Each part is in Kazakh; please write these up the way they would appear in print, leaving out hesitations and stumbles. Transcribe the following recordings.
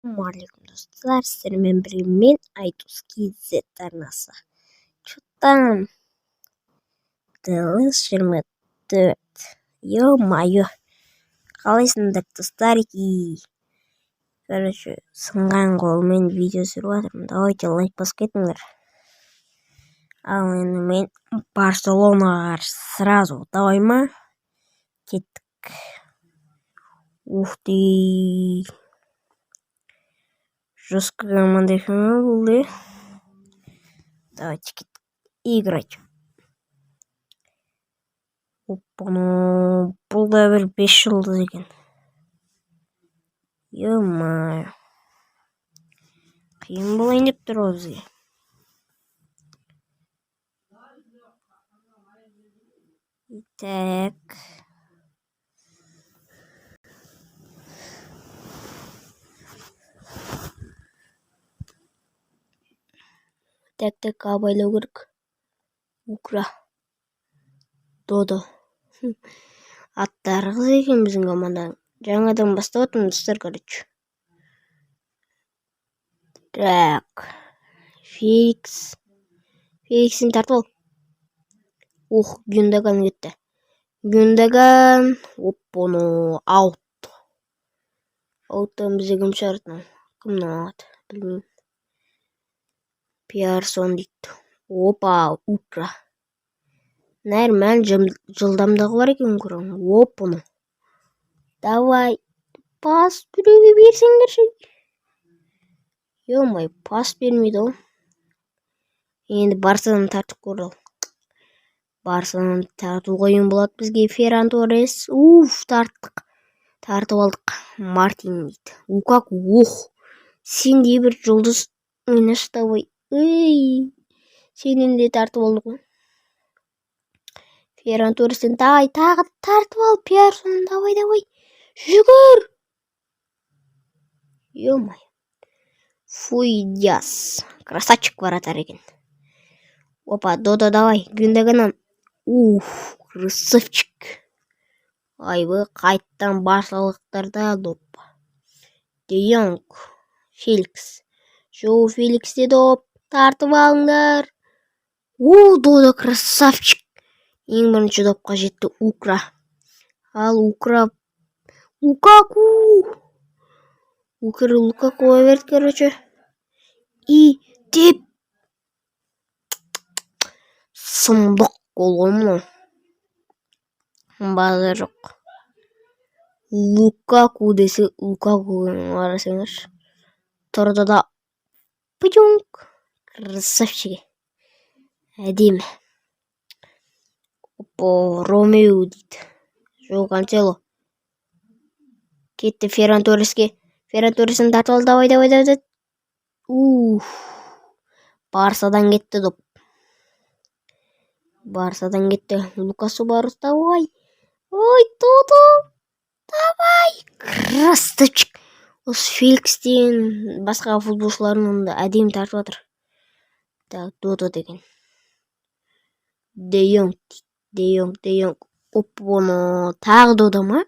Ассалаумағалейкум, достар! Сіздермен бірге мен, Айдос KZ арнасы. Че там? ДЛС 24. Ё-моё, қалайсыңдар, достар? Короче, сынған қолмен видео түсіріп жатырмын. Давайте, лайк басып кетіңдер. Ал енді мен Барселонаға қарсы сразу, давай ма, кеттік. Ух ты, жесткий команда екен ғой бұл, е. Давайте, кеттік играть. Опа, бұл да бір бес жұлдыз екен. Ё-моё, қиын болайын деп тұр ғой бізге. Так, так, так, абайлау керек. Укра, Додо, аттары қызық екен біздің команданың. Жаңадан бастап жатырмын, достар, короче. Так, Феликс, Феликсін тартып ал. Ух, Гюндаган кетті. Гюндаган, оппоно, аут. Ауттан бізде кім шығарады? Мынау кім, мынау аты білмеймін. Пиарсон дейді. Опа, Укра, нормально, жылдамдығы бар екен Украның. Оппоно, давай, пас біреуге берсеңдерші. Ё-моё, пас бермейді ғой. Енді Барсадан тартып көр. Ал Барсадан тарту қиын болады бізге. Ферран Торрес, уф, тарттық, тартып алдық. Мартин дейді. Лукаку, ох, сендей бір жұлдыз ойнашы, давай. Ей, сенен де тартып алдық қой. Ферран Торрестен, давай, тағы тартып ал. Пиарсон, давай, давай, жүгір. Ё-моё, Фуй Диас, красавчик вратарь екен. Опа, Додо, давай, Гюндоганнан. Уф, красавчик. Айбы, қайттан барсалықтарда доп. Де Йонг, Феликс, Жоу Феликсте доп, тартып алыңдар. У, Додо, красавчик, ең бірінші допқа жетті. Укра, ал Укра, Лукаку, Укра, Лукакуға берді, короче. И деп, сұмдық гол ғой мынау, базар жоқ. Лукаку десе, Лукаку, қарасаңдаршы, тұрды да, пучунг, красавчик, әдемі. Опа, Ромео дейді. Жо Канцело кетті Ферран Торреске. Ферран Торрестен тартып алды. Давай, давай, давай. Уф, Барсадан кетті доп, Барсадан кетті. Лукас Суарес, давай. Ой, Додо, давай, красавчик. Осы Феликс деген басқа футболшылардың да әдемі тартып жатыр. Так, Додо деген, Де Йонг дейді. Де Йонг, Де Йонг, оппоно, тағы Додо ма,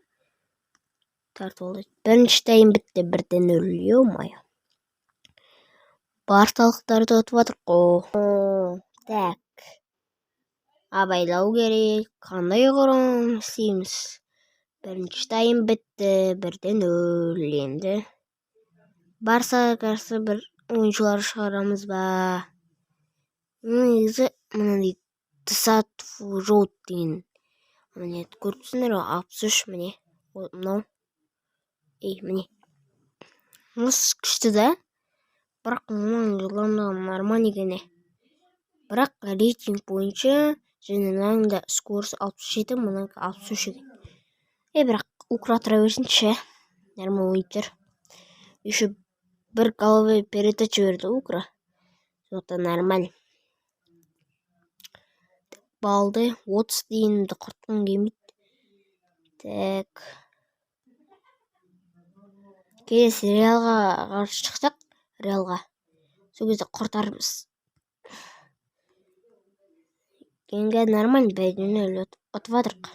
тартып алды. Бірінші тайм бітті 1-0. Ё-моё, барсалықтарды ұтып жатыр қой. Так, абайлау керек. Қандай құрам істейміз? Бірінші тайм бітті 1-0. Енді Барсаға қарсы бір ойыншылар шығарамыз ба? Негізі мынандай Десат деген, міне, көріп тұрсыңдар ғой, 63, міне, мынау. Ей, міне, осы күшті да, бірақ мынаның жылдамдығы нормально екен. Бірақ рейтинг бойынша және мынаның да скорость 67, мынанікі 63 екен. Е, бірақ Укра тұра берсінші, нормально ойнап жүр. Еще бір голевой передача берді Укра, сондықтан нормально. Балды 30 дейінді құртқым келмейді. Так, келесі Реалға қарсы шықсақ, Реалға, сол кезде құртармыз. Енді нормально, 1-0 ұтып жатырық.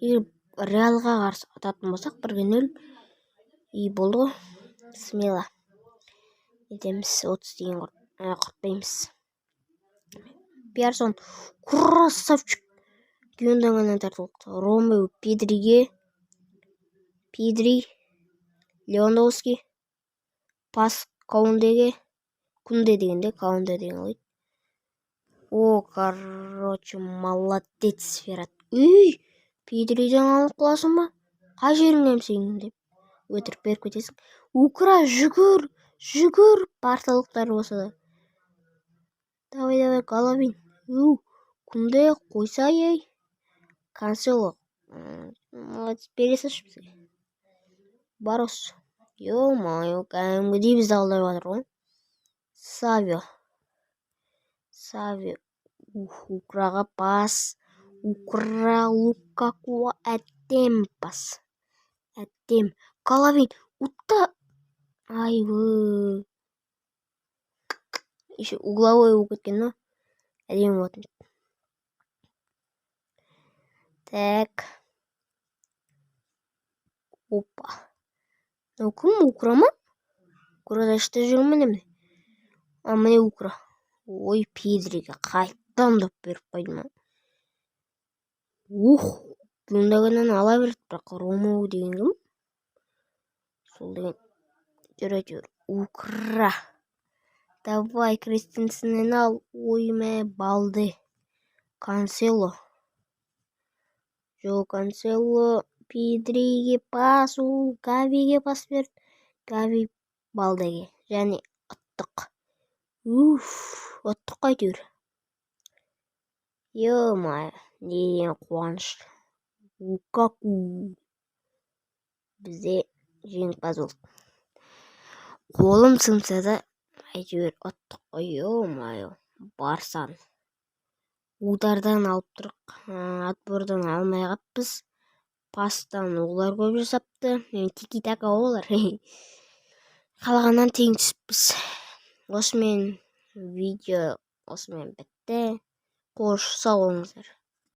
Егер Реалға қарсы ұтатын болсақ, 1-0 и болды ғой. Смело. Нетеміз, 30 деген құртпаймыз. Пирсон, красавчик! Гюндоганнан тартып алды. Ромео Педриге, Педри, Левандовски, пас Каундеге. Кунде дегенде, Каунде деген ғой. О, короче, молодец, Феррат. Үй, Педриден алып қаласың ба? Қай жеріңнен сенің деп өтірік беріп кетесің. Укра, жүгір, жүгір! Парталықтар болса да. Давай, давай, Головин. У, Кунде, қойса, ей. Кансело, молодец, бере салшы бізге. Барос, ё-моё, кәдімгідей бізді алдап жатыр ғой. Савио, Савио, ух, Украға пас. Укра, Лукаку, әдем пас, әдем. Головин ұтты. Айбы, еще угловой болып кеткен да, әдемі болатын. Так, опа, мынау кім? Укра ма? Укра дашта жүр ме, немене? А, міне, Укра. Ой, Педриге қайтадан доп беріп қойды ма? Ух, Гюндоганнан ала берді, бірақ Ромео деген кім сол деген жүр әйтеуір. Укра, давай, Кристенсеннен ал. Ой, мә, Балде, Кансело, Жо Кансело, Педриге пас. У, Гавиге пас берді. Гави Балдеге, және ұттық. Уф, ұттық қой әйтеуір. Ё-моё, не деген қуаныш! Лукаку бізде жеңімпаз болды. Қолым сынса да, әйтеуір ұттық қой. Ё-моё, Барсан удардан алып тұрық, отбордан алмай қалыппыз. Пастан олар көп жасапты, тики така олар. Қалғаннан тең түсіппіз. Осымен видео осымен бітті. Қош, сау болыңыздар.